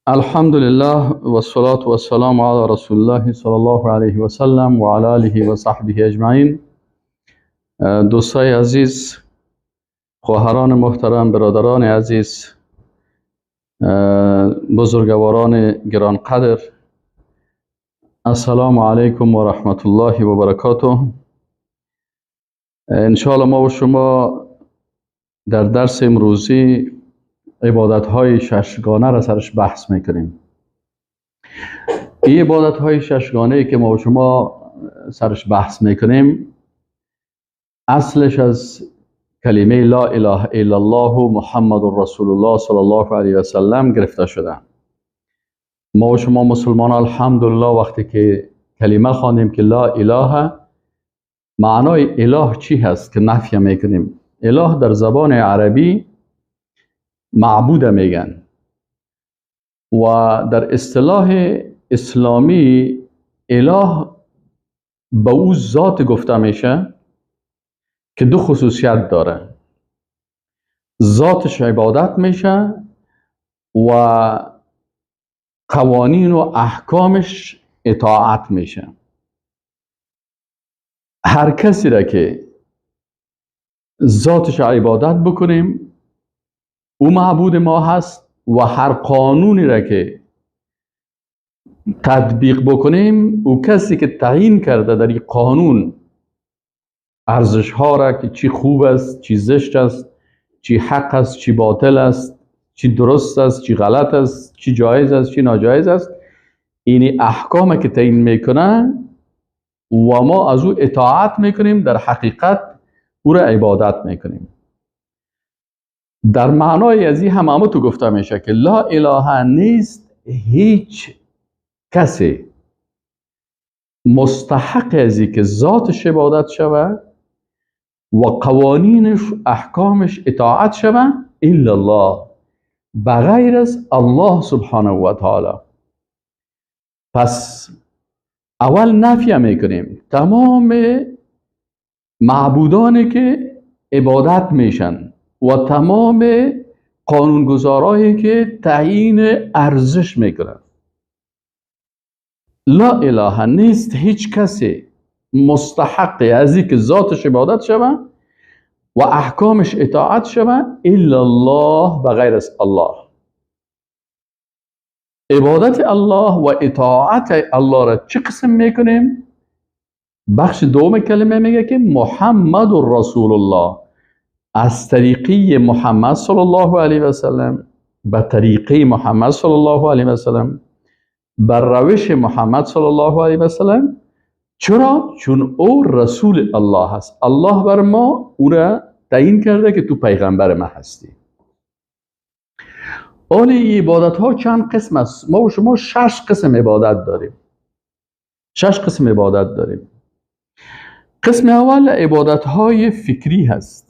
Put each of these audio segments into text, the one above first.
الحمد لله والصلاة والسلام على رسول الله صلى الله علیه و سلم و علی آله و صحبه اجمعین. دوستای عزیز، خواهران محترم، برادران عزیز، بزرگواران گرانقدر، السلام علیکم و رحمت الله و برکاته. انشاءالله ما و شما در درس امروزی عبادت های ششگانه را سرش بحث میکنیم. این عبادت های ششگانه که ما و شما سرش بحث میکنیم، اصلش از کلمه لا اله الا الله محمد رسول الله صلی الله علیه و سلم گرفته شده. ما و شما مسلمان، الحمدلله، وقتی که کلمه خواندیم که لا اله، معنای اله چی هست که نفی میکنیم؟ اله در زبان عربی معبود میگن و در اصطلاح اسلامی اله به او ذات گفته میشه که دو خصوصیت داره: ذاتش عبادت میشه و قوانین و احکامش اطاعت میشه. هر کسی را که ذاتش عبادت بکنیم، او معبود ما هست و هر قانونی را که تطبیق بکنیم، او کسی که تعیین کرده در این قانون ارزش ها را که چی خوب است، چی زشت است، چی حق است، چی باطل است، چی درست است، چی غلط است، چی جایز است، چی ناجایز است، این احکام که تعیین میکنه و ما از او اطاعت میکنیم، در حقیقت او را عبادت میکنیم. در معنای از این هم تو گفته میشه که لا اله نیست هیچ کسی مستحق ازی که ذاتش عبادت شوه و قوانینش، احکامش اطاعت شوه، الا الله، بغیر از الله سبحانه و تعالی. پس اول نفی میکنیم تمام معبودانی که عبادت میشن و تمام قانونگذارایی که تعیین ارزش میکنن. لا اله نیست هیچ کسی مستحق از که ذاتش عبادت شوه و احکامش اطاعت شوه، الا الله، بغیر از الله. عبادت الله و اطاعت الله را چه قسم میکنیم؟ بخش دوم کلمه میگه که محمد رسول الله، از طریقی محمد صلی الله علیه و سلم، به طریقه محمد صلی الله علیه و سلم، بر روش محمد صلی الله علیه و سلم. چرا؟ چون او رسول الله هست. الله بر ما او را تعیین کرده که تو پیغمبر ما هستی. حالی عبادت ها چند قسم است؟ ما و شما شش قسم عبادت داریم. شش قسم عبادت داریم. قسم اول عبادت های فکری هست.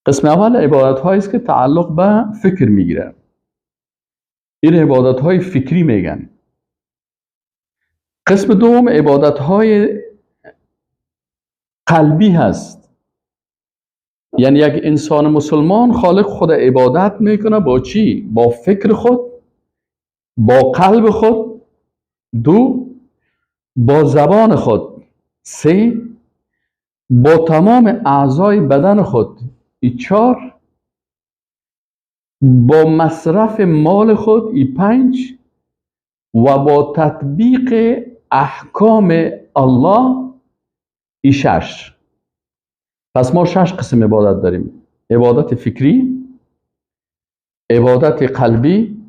قسم اول عبادت هایی است که تعلق به فکر میگیره. این عبادت های فکری میگن. قسم دوم عبادت های قلبی هست. یعنی یک انسان مسلمان خالق خود عبادت میکنه با چی؟ با فکر خود، با قلب خود، دو، با زبان خود، سه، با تمام اعضای بدن خود، ای چهار، با مصرف مال خود، ای پنج، و با تطبیق احکام الله، ای شش. پس ما شش قسم عبادت داریم: عبادت فکری، عبادت قلبی،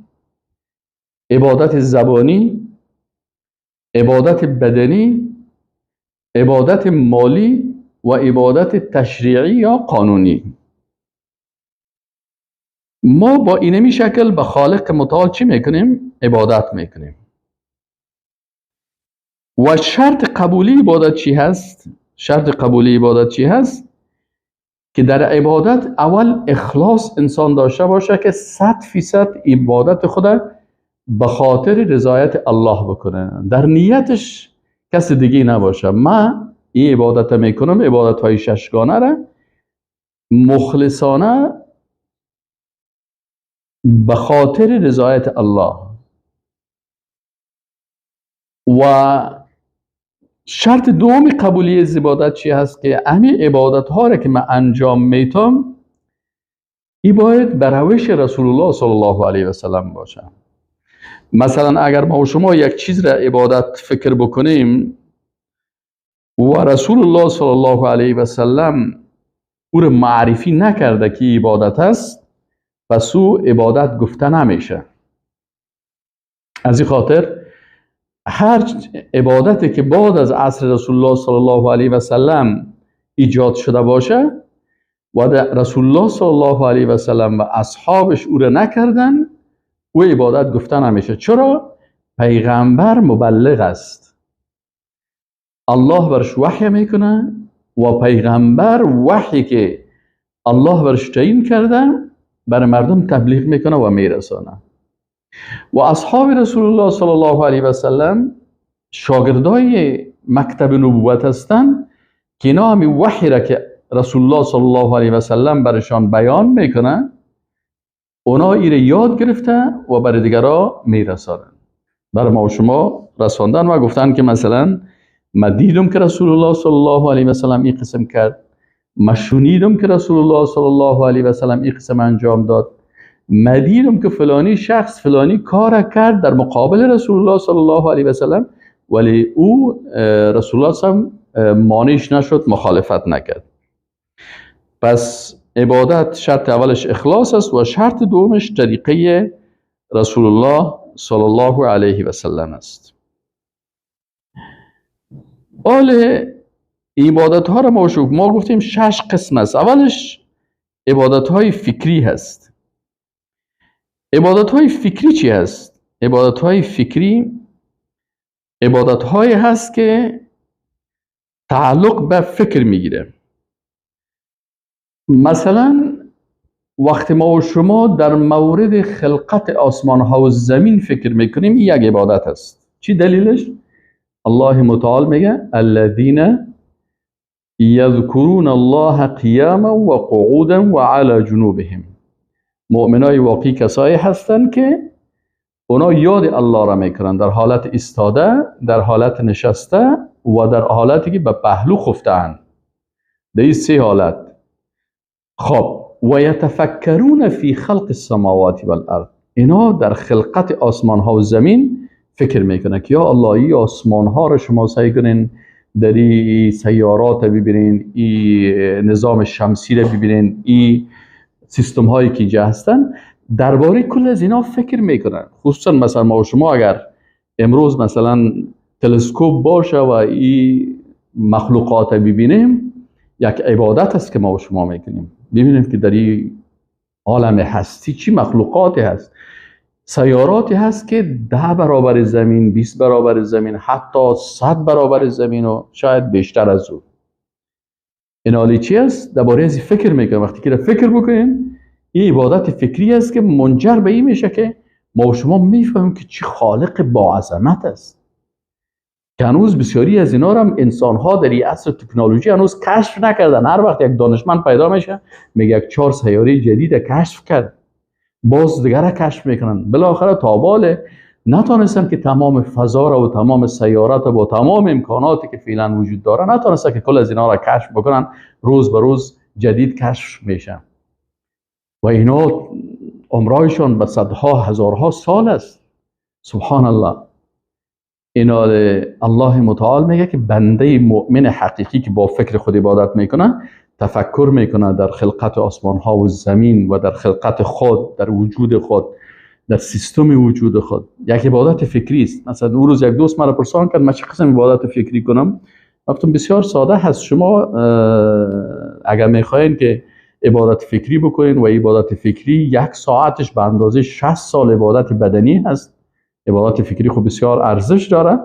عبادت زبانی، عبادت بدنی، عبادت مالی و عبادت تشریعی یا قانونی. ما با اینمی شکل به خالق متعال چی میکنیم؟ عبادت میکنیم. و شرط قبولی عبادت چی هست؟ شرط قبولی عبادت چی هست؟ که در عبادت اول اخلاص انسان داشته باشه که 100% عبادت خود به خاطر رضایت الله بکنه، در نیتش کس دیگه نباشه. من این عبادت میکنم، عبادت های ششگانه را مخلصانه. به خاطر رضایت الله. و شرط دوم قبولی از عبادت چی هست؟ که همین عبادت ها را که من انجام میتم ای باید به روش رسول الله صلی الله علیه و سلم باشه. مثلا اگر ما و شما یک چیز را عبادت فکر بکنیم و رسول الله صلی الله علیه و سلم او را معرفی نکرده که عبادت است، پس او عبادت گفته نمیشه. از این خاطر هر عبادتی که بعد از عصر رسول الله صلی الله علیه و سلم ایجاد شده باشه و رسول الله صلی الله علیه و سلم و اصحابش او را نکردن، او عبادت گفته نمیشه. چرا؟ پیغمبر مبلغ است، الله برش وحی میکنه و پیغمبر وحی که الله برش تعیین کرده برای مردم تبلیغ میکنه و میرسانه. و اصحاب رسول الله صلی الله علیه و سلم شاگردای مکتب نبوت هستند که اینا همین وحی را که رسول الله صلی الله علیه و سلم برشان بیان میکنه، اونا ایره یاد گرفته و برای دیگرا میرسانن، برای ما و شما رساندن و گفتن که مثلا ما دیدم که رسول الله صلی الله علیه و سلم این قسم کرد، ما شنیدم که رسول الله صلی الله علیه و سلم این قسم انجام داد، ما دیدم که فلانی شخص فلانی کار کرد در مقابل رسول الله صلی الله علیه و سلم، ولی او رسول الله صلی الله علیه و سلم مانعش نشد، مخالفت نکرد. پس عبادت شرط اولش اخلاص است و شرط دومش طریقه رسول الله صلی الله علیه و سلم است. حال عبادت ها را ما گفتیم 6 قسم است. اولش عبادت های فکری هست. عبادت های فکری چی هست؟ عبادت های فکری عبادت های هست که تعلق به فکر میگیره. مثلا وقتی ما و شما در مورد خلقت آسمان ها و زمین فکر میکنیم، این یک عبادت است. چی دلیلش؟ الله متعال میگه الذین یذکرون الله قیاما و قعودا و علی جنوبهم. مؤمنای واقعی کسایی هستند که اونا یاد الله را میکنن در حالت ایستاده، در حالت نشسته و در حالتی که به پهلو خفته‌اند. در این 3 حالت. خب و یتفکرون فی خلق السماوات والارض، اینا در خلقت آسمان ها و زمین فکر میکنه که یا الله ای آسمان ها را شما سعی کنین در این سیارات ببینین، این نظام شمسی را ببینین، این سیستم هایی که اینجا هستن، درباره کل از اینا فکر میکنن. خصوصا مثلا ما و شما اگر امروز مثلا تلسکوپ باشه و این مخلوقات ببینیم، یک عبادت است که ما و شما میکنیم. ببینیم که در این عالم هستی چی مخلوقاتی هست، سیاراتی هست که 10 برابر زمین، 20 برابر زمین، حتی 100 برابر زمین و شاید بیشتر از او. این حالی چی است؟ درباره از فکر میکنیم. وقتی که فکر بکنیم، این عبادت فکری است که منجر به این میشه که ما و شما میفهمیم که چی خالق با عظمت است. که هنوز بسیاری از اینا رو هم انسان‌ها در این عصر تکنولوژی هنوز کشف نکردن. هر وقت یک دانشمند پیدا میشه میگه یک 4 سیاره جدید کشف کرد، باز دیگر کشف میکنن، بالاخره تا حال نتونستن که تمام فضا را و تمام سیارات با تمام امکاناتی که فعلا وجود داره نتونستن که کل از اینا را کشف بکنن. روز به روز جدید کشف میشن و اینا عمرایشان به صدها هزارها سال است. سبحان الله. اینا الله متعال میگه که بنده مؤمن حقیقی که با فکر خود عبادت میکنه، تفکر میکنه در خلقت آسمان ها و زمین و در خلقت خود، در وجود خود، در سیستم وجود خود، یک عبادت فکری است. مثلا اون روز یک دوست مرا پرسان کرد من چه قسم عبادت فکری کنم؟ گفتم بسیار ساده هست. شما اگر میخواین که عبادت فکری بکنین و عبادت فکری 1 ساعتش به اندازه 60 سال عبادت بدنی هست، عبادت فکری خب بسیار ارزش داره.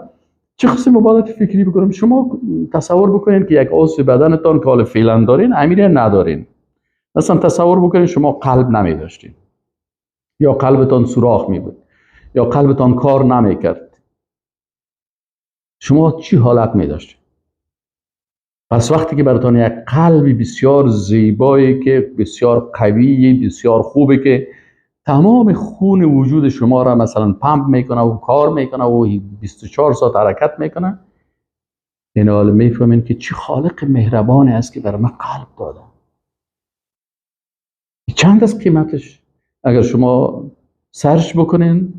چه قسم عبادت فکری بکنم؟ شما تصور بکنین که یک عضو بدنتان که حال فعلا دارین امیره ندارین. مثلا تصور بکنین شما قلب نمی داشتین، یا قلبتان سوراخ می بود، یا قلبتان کار نمی کرد، شما چی حالت می داشتین؟ پس وقتی که براتان یک قلبی بسیار زیبایی که بسیار قوی، بسیار خوبه که تمام خون وجود شما را مثلا پمپ میکنه و کار میکنه و 24 ساعت حرکت میکنه. این حال میفهمین که چی خالق مهربانی است که بر ما قلب داده. چند از قیمتش؟ اگر شما search بکنین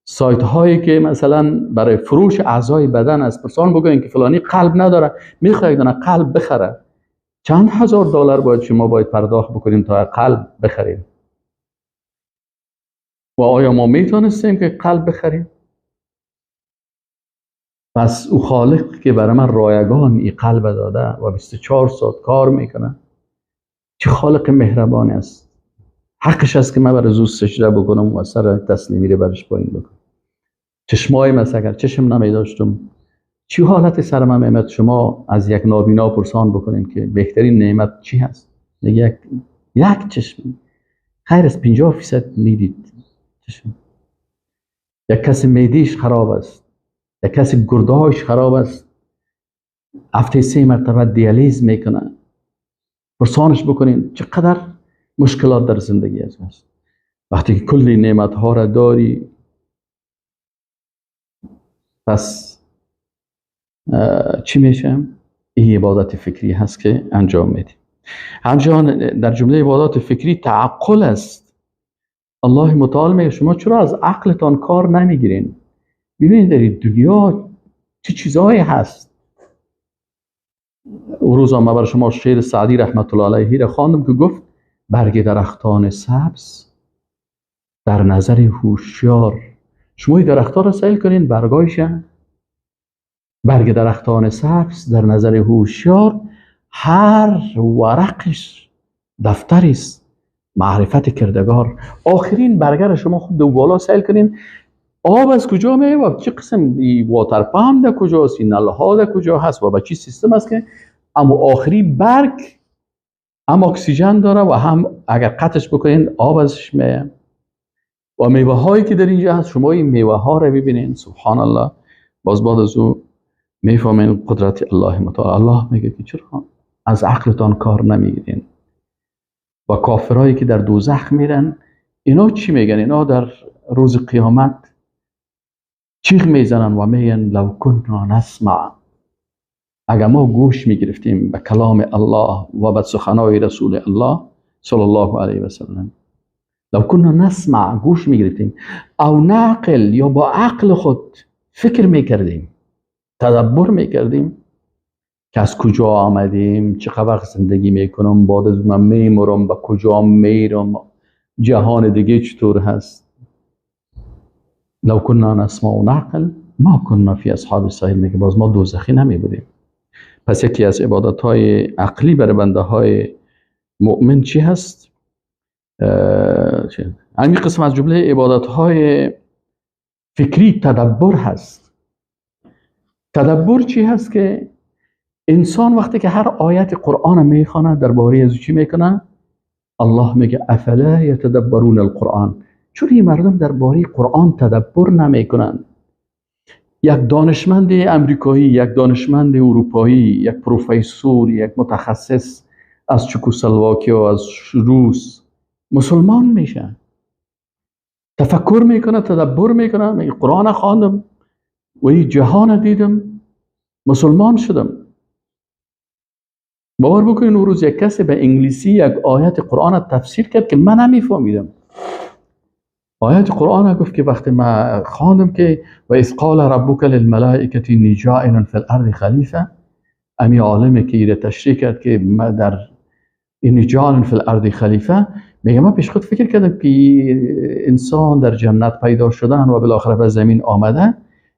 سایت هایی که مثلا برای فروش اعضای بدن است، پرسان بکنین که فلانی قلب نداره، میخواد دونه قلب بخره، چند هزار دلار باید شما باید پرداخت بکنین تا قلب بخرین. و آیا ما میتونستیم که قلب بخریم؟ پس او خالق که برای من رایگان این قلب داده و 24 ساعت کار میکنه، چه خالق مهربانی است. حقش است که من برای زو سجده بکنم و سر تسلیمی رو برش پایین بکنم. چشمای من اگر چشم نمی داشتم چی حالت سر من میمد؟ شما از یک نابینا پرسان بکنین که بهترین نعمت چی هست، میگه یک چشم، خیر از 50% میدید چشم. یک کسی معده‌اش خراب است، یک کسی گرده‌هاش خراب است، هفته 3 مرتبه دیالیز میکنه، پرسانش بکنین چقدر مشکلات در زندگی است. وقتی که کلی نعمت ها را داری، پس چی میشه؟ این عبادت فکری هست که انجام میدیم. همچنان در جمله عبادات فکری تعقل است. الله متعال میگه شما چرا از عقلتان کار نمیگیرین؟ ببینید در دنیا چه چیزهایی هست. اون روز ما برای شما شعر سعدی رحمت الله علیه را خواندم که گفت برگ درختان سبز در نظر هوشیار. شما این درختان را سیل کنین، برگایش، برگ درختان سبز در نظر هوشیار، هر ورقش دفتری است معرفت کردگار. آخرین برگه را شما خوب دو بالا سیل کنین، آب از کجا میاد و چه قسم water pump در کجاست، این نله ها در کجا هست و با چی سیستم است که اما آخری برگ هم اکسیژن داره و هم اگر قطعش بکنین آب ازش میاد. و میوه هایی که در اینجا هست، شما این میوه ها را ببینین، سبحان الله، باز بعد از او میفهمین قدرت الله متعال. الله میگه که چرا از عقلتان کار نمیگیرین؟ و کافرایی که در دوزخ میرن اینا چی میگن؟ اینا در روز قیامت چیغ میزنن و میگن لو کنا نسمع، اگر ما گوش میگرفتیم به کلام الله و به سخنای رسول الله صلی الله علیه و سلم، لو کنا نسمع، گوش میگرفتیم، او نعقل، یا با عقل خود فکر میکردیم، تدبر میکردیم که از کجا آمدیم، چه وقت زندگی میکنم، بعد از من میمرم، به کجا میرم، جهان دیگه چطور هست. لو کنا نسمع و نعقل ما کنا فی اصحاب السعیر، میگه باز ما دوزخی نمی بودیم. پس یکی از عبادت های عقلی برای بنده های مؤمن چی هست؟ همین قسم از جمله عبادت های فکری تدبر هست. تدبر چی هست؟ که انسان وقتی که هر آیت قرآن میخوانه درباره از چی میکنه؟ الله میگه افلا یتدبرون القرآن. چون این مردم درباره قرآن تدبر نمیکنن. یک دانشمند امریکایی، یک دانشمند اروپایی، یک پروفسور، یک متخصص از چکسلواکی و از روس مسلمان میشه، تفکر میکنه، تدبر میکنه، میگه قرآن خواندم و این جهان دیدم، مسلمان شدم. باور بکنین اون روز یک کسی به انگلیسی یک آیت قرآن تفسیر کرد که من نمیفهمیدم. آیت قرآن گفت که وقتی من خواندم که و اذ قال ربک للملائکة انی جاعل فی الارض خلیفه، امی عالمی که ایره تشریح کرد که ما در انی جاعل فی الارض خلیفه، میگه من پیش خود فکر کردم که انسان در جنت پیدا شدن و بالاخره به زمین آمده،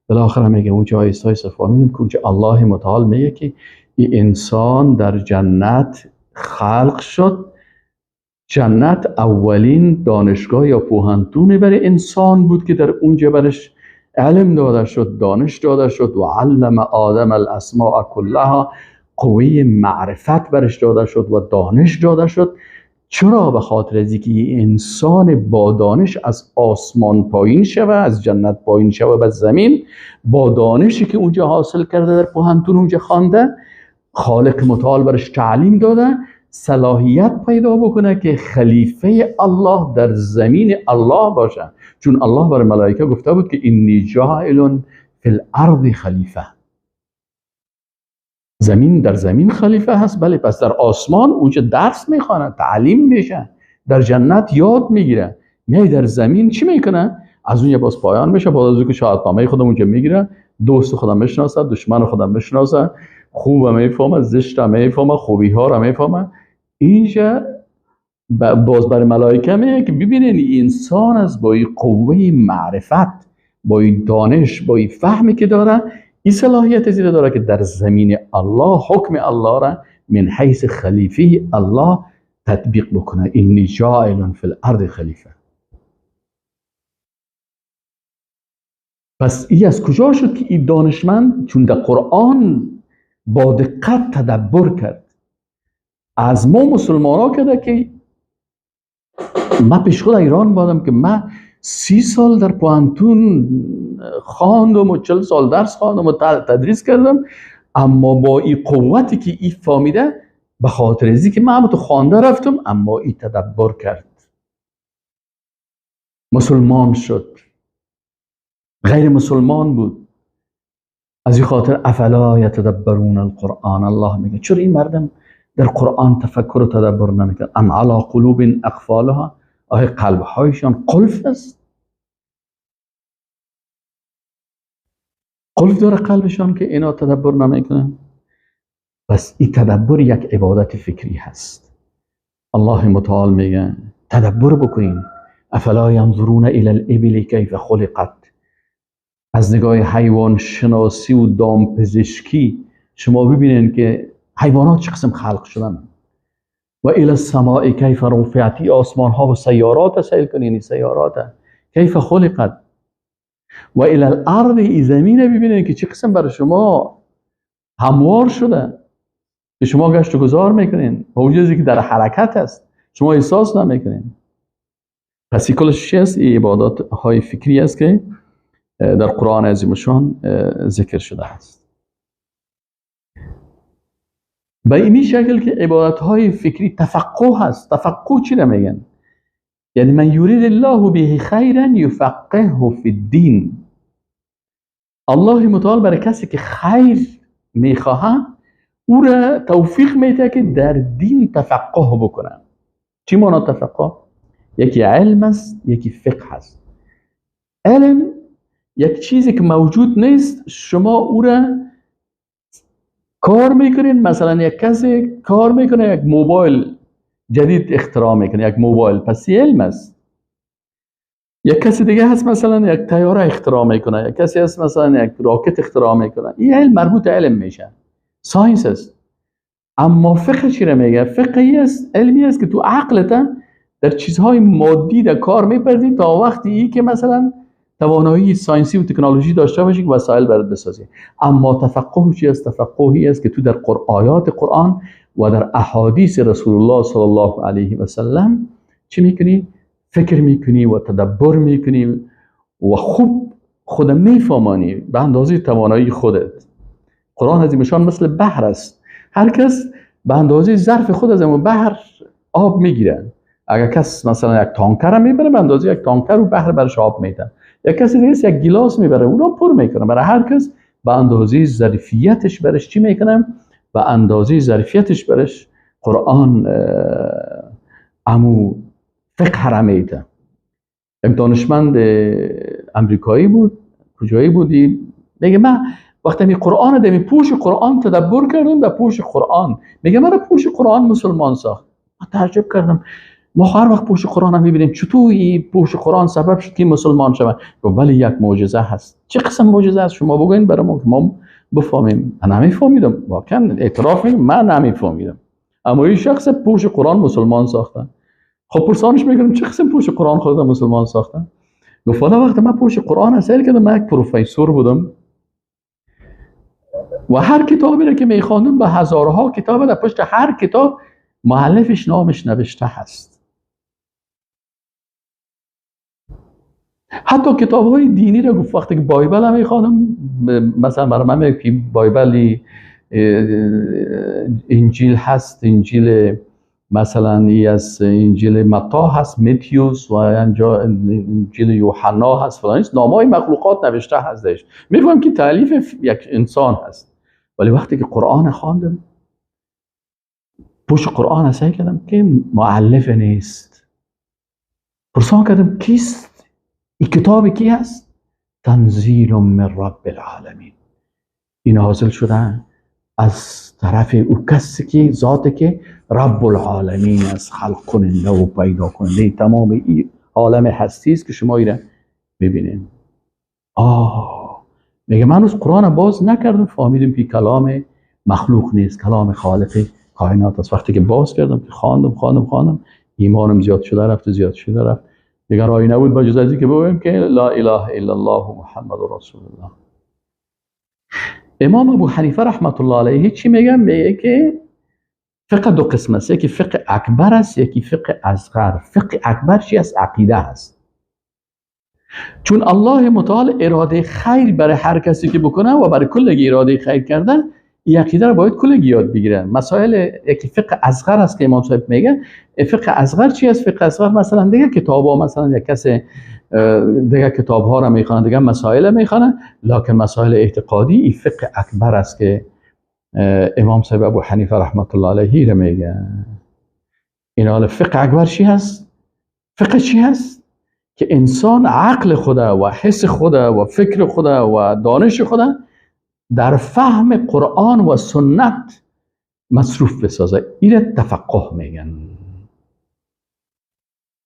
بالاخره میگه اونجا آیه فهمیدم که اونجا الله متعال میگه که این انسان در جنت خلق شد. جنت اولین دانشگاه یا پوهنتون برای انسان بود که در اونجا برش علم داده شد، دانش داده شد، و علم آدم الاسماء کلها، قوه معرفت برش داده شد و دانش داده شد. چرا؟ به خاطر از اینکه انسان با دانش از آسمان پایین شوه، از جنت پایین شوه به زمین، با دانشی که اونجا حاصل کرده، در پوهنتون اونجا خوانده، خالق متعال برش تعلیم داده، صلاحیت پیدا بکنه که خلیفه الله در زمین الله باشه. چون الله برای ملائکه گفته بود که انی جاعل فی الارض خلیفه. زمین در زمین خلیفه هست، بله، پس در آسمان اونجا درس میخوانه، تعلیم میشه، در جنت یاد میگیره، میای در زمین چی میکنه؟ از اونجا باز پایان میشه، بعد از اون که شهادتنامه خودم اونجا میگیره، دوست خودم میشناسه، دشمن خودم میشناسه، خوب میفهمه، زشت میفهمه، خوبی ها را میفهمه. اینجا باز برای ملائکه میگه که ببینین انسان از با این قوه معرفت، با این دانش، با این فهمی که داره، این صلاحیت زیره داره که در زمین الله حکم الله را من حیث خلیفه الله تطبیق بکنه. انی جاعل فی الارض خلیفه. پس ای از کجا شد که این دانشمند چون در قرآن با دقت تدبر کرد، از ما مسلمان ها کرده که من پیش خود ایران بودم که من 30 سال در پوهنتون خواندم و 40 سال درس خواندم و تدریس کردم، اما با این قوتی که ای فهمیده، به خاطر ازی که من تو خوانده رفتم، اما ای تدبر کرد، مسلمان شد، غیر مسلمان بود. از این خاطر افلا یتدبرون القرآن، الله میگه چرا این مردم در قرآن تفکر و تدبر نمیکنن؟ ام علی قلوب اقفالها، آیا قلبهایشان قلف است؟ قلف داره قلبشان که اینا تدبر نمیکنن؟ پس این تدبر یک عبادت فکری هست. الله متعال میگه تدبر بکنین. افلا ینظرون الی الابل کیف خلقت. از نگاه حیوان شناسی و دامپزشکی شما ببینین که حیوانات چه قسم خلق شدن. و الی السماء کیف رفعت، آسمان ها و سیارات سیل کنین، سیارات کیف خلقت. و الی الارض، زمین ببینین که چه قسم برای شما هموار شده که شما گشت و گذار میکنین، با وجودی که در حرکت است شما احساس نمیکنین. پس این کلش چی است؟ این عبادات های فکری است که در قرآن عظیم شان ذکر شده است. به این شکل که عبادت های فکری تفقه هست. تفقه چی را میگن؟ یعنی من یرید الله به خیرا یفقهه فی الدین. الله متعال برای کسی که خیر میخواهد او را توفیق میده که در دین تفقه بکنه. چی معنا تفقه؟ یکی علم است، یکی فقه است. علم یک چیزی که موجود نیست، شما او را کار میکنین. مثلا یک کسی کار میکنه، یک موبایل جدید اختراع میکنه، یک موبایل، پس علم است. یک کسی دیگه هست مثلا یک طیاره اختراع میکنه، یک کسی هست مثلا یک راکت اختراع میکنه. این علم مربوط علم میشه، science است. اما فقه چی را میگه؟ فقه است، علمی است که تو عقلت در چیزهای مادی در کار میپردی تا وقتی ای که مثلا توانایی science ی و تکنولوژی داشته باشی که وسایل برات بسازی. اما تفقه چی است؟ تفقهی است که تو در آیات قرآن و در احادیث رسول الله صلی الله علیه و سلم چی میکنی؟ فکر میکنی و تدبر میکنی و خوب خود میفهمانی به اندازه توانایی خودت. قرآن عظیمشان مثل بحر است، هر کس به اندازه ظرف خود از اون بحر آب میگیره. اگر کس مثلا یک تانکر میبره، به اندازه یک تانکر و بحر برش آب میده. یک کسی دیگه یک گیلاس میبره، اونو پر میکنه. برای هر کس به اندازه ظرفیتش برش چی میکنه؟ به اندازه ظرفیتش برش قرآن امو فقه را میده. یک دانشمند امریکایی بود، کجایی بودی؟ میگه من وقتی می قرآن دمی پوش قرآن تدبر کردم، در پوش قرآن میگه من پوش قرآن مسلمان ساخت. من تعجب کردم، ما هر وقت پوش قرآن هم میبینیم چطور این پوش قرآن سبب شد که مسلمان شود؟ ولی یک معجزه هست. چه قسم معجزه هست؟ شما بگوین برای ما که ما بفهمیم. من نمیفهمیدم، واقعا اعتراف میکنم من نمیفهمیدم، اما این شخص پوش قرآن مسلمان ساخته. خب پرسانش میکنم چه قسم پوش قرآن خودت مسلمان ساخته؟ گفت والا وقتی من پوش قرآن سیل کردم، من یک پروفسور بودم و هر کتابی را که میخواندم به هزارها کتاب، در پشت هر کتاب مؤلفش نامش نوشته هست. حتی کتاب های دینی را گفت وقتی که Bible هم میخوانم، مثلا برای من میگه که Bible انجیل هست، انجیل مثلا ای از انجیل متی هست، Matthews، و اینجا انجیل یوحنا هست، فلان نیست، نامای مخلوقات نوشته هستش. میفهمم که تالیف یک انسان هست. ولی وقتی که قرآن خواندم، پشت قرآن سیل کردم که مؤلف نیست. پرسان کردم کیست؟ این کتاب کی هست؟ تنزیل من رب العالمین. این نازل شده از طرف او کسی که ذاتی که رب العالمین است، خلق کننده و پیدا کننده تمام این عالم هستی است که شما ایره ببینید. آه، میگه من هنوز قرآن باز نکردم، فهمیدم که کلام مخلوق نیست، کلام خالق کائنات است. وقتی که باز کردم که خواندم خواندم خواندم، ایمانم زیاد شده رفت، زیاد شده رفت. دیگر راهی نبود با جز از که بگویم که لا اله الا الله محمد رسول الله. امام ابو حنیفه رحمت الله علیه چی میگه؟ میگه که فقه دو قسم است، یکی فقه اکبر است، یکی فقه اصغر. فقه اکبر چی است؟ عقیده است. چون الله متعال اراده خیر برای هر کسی که بکنه و برای کلگی اراده خیر کردن، این عقیده رو باید کلگی یاد بگیرن. مسائل یکی فقه اصغر است که امام صاحب میگه. فقه اصغر چی است؟ فقه اصغر مثلا دیگه کتابا، مثلا یک کس دیگه کتاب ها رو میخوانه، دیگه مسائل میخوانه، لکن مسائل اعتقادی این فقه اکبر است که امام صاحب ابو حنیفه رحمت الله علیه رو میگه. این حال فقه اکبر چی هست؟ فقه چی هست؟ که انسان عقل خدا و حس خدا و فکر خدا و دانش خدا در فهم قرآن و سنت مصروف بسازه. این تفقه میگن.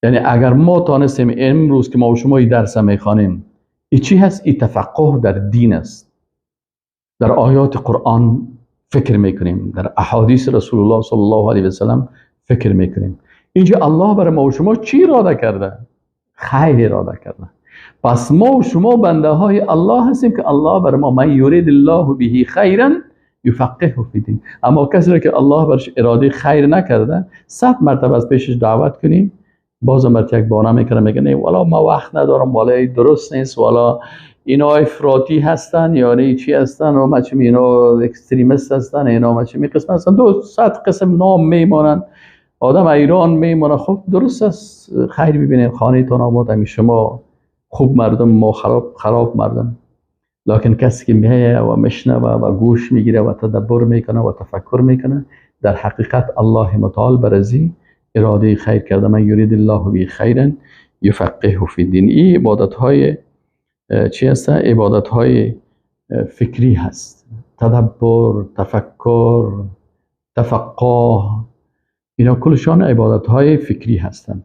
یعنی اگر ما تانستیم امروز که ما و شما این درس میخوانیم، این چی هست؟ این تفقه در دین است. در آیات قرآن فکر میکنیم، در احادیث رسول الله صلی الله علیه و سلم فکر میکنیم. اینجا الله برای ما و شما چی اراده کرده؟ خیر اراده کرده. پس ما و شما بنده های الله هستیم که الله بر ما من یرید الله به خیرا یفقهه فی الدین. اما کسی را که الله برش اراده خیر نکرده، 100 مرتبه از پیشش دعوت کنیم، بازم برات یک بهانه میکنه، میگه نه والا ما وقت ندارم، والا درست نیست، والا اینا افراطی هستن یا نه چی هستن و ما چی، اینا extremist هستن، اینا ما چی قسم هستن، 200 قسم نام میمانن، آدم ایران میمانه. خب درست است، خیر ببینیم، خانه تان آباد، همی شما خوب مردم، ما خراب خراب مردم. لکن کسی که میه و میشنوه و گوش میگیره و تدبر میکنه و تفکر میکنه، در حقیقت الله متعال برازی اراده خیر کرده. من یرید الله به خیرا یفقهه فی الدین. این عبادت های چی هست؟ عبادت های فکری هست، تدبر، تفکر، تفقه، اینا کلشان عبادت های فکری هستند.